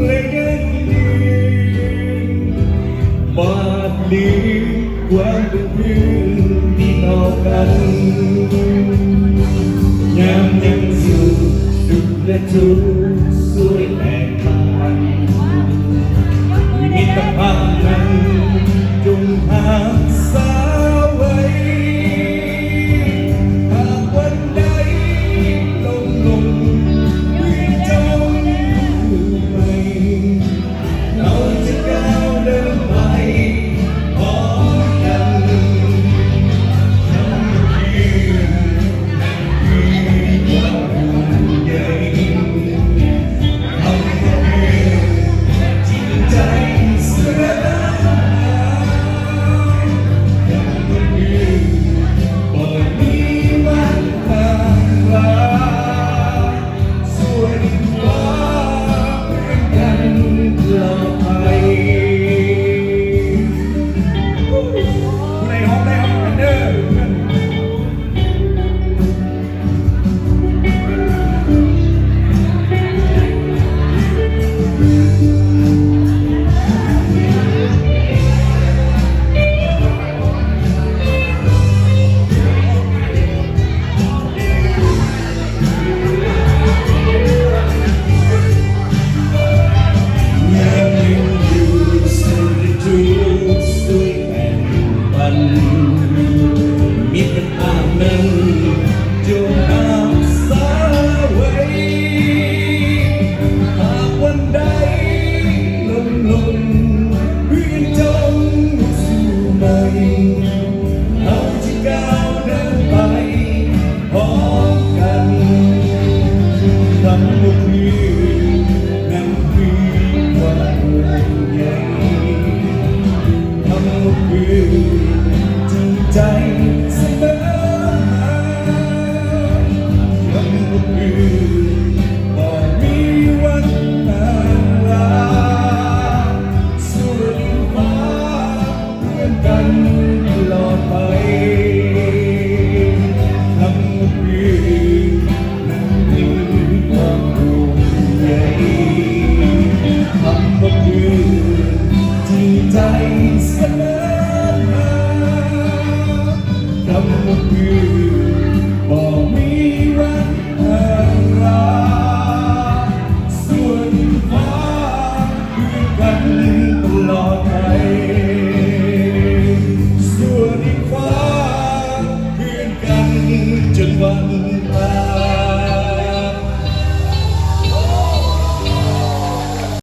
ແລະຍັງຢືນ ບາດລືມຄວາມເປັນເພື່ອນທີ່ຕໍ່ກັນ ຍາມຍັງຢູ່ ສຸກ ແລະ ທຸກ ຊ່ວຍແບ່ງປັນ ມິດຕະພາບນັ້ນ ຈົ່ງຮັກສາໄວ້ ຫາກວັນໃດລົ້ມລົງ ເພື່ອຈະເລີ່ມໃໝ່ ເຮົາຈະກ້າວເດີນໄປພ້ອມກັນ ມິດຕະພາບນັ້ນ ຈົ່ງຮັກສາໄວ້ ຫາກວັນໃດລົ້ມລົງ ເພື່ອຈະເລີ່ມໃໝ່ ເຮົາຈະກ້າວເດີນໄປພ້ອມກັນ ຄຳວ່າເພື່ອນ ນັ້ນຄືຄວາມຫ່ວງໃຍ ຄຳວ່າເພື່ອນຈິງໃຈສະເໝີມາ ຄຳວ່າເພື່ອນບໍ່ມີວັນຫ້າມລາ ສູ່ດິນຟ້າ ເພື່ອນກັນຕະຫຼອດໄປ ຄຳວ່າເພື່ອນ ນັ້ນຄືຄວາມຫ່ວງໃຍ ຄຳວ່າເພື່ອນຈິງໃຈສະເໝີມາ ຄຳວ່າເພື່ອນບໍ່ມີວັນຫ້າມລາ ສ່ວນຟ້າ ຄືກັນຕະຫຼອດໄປ ສ່ວນຟ້າ ຄືກັນຈົນວັນ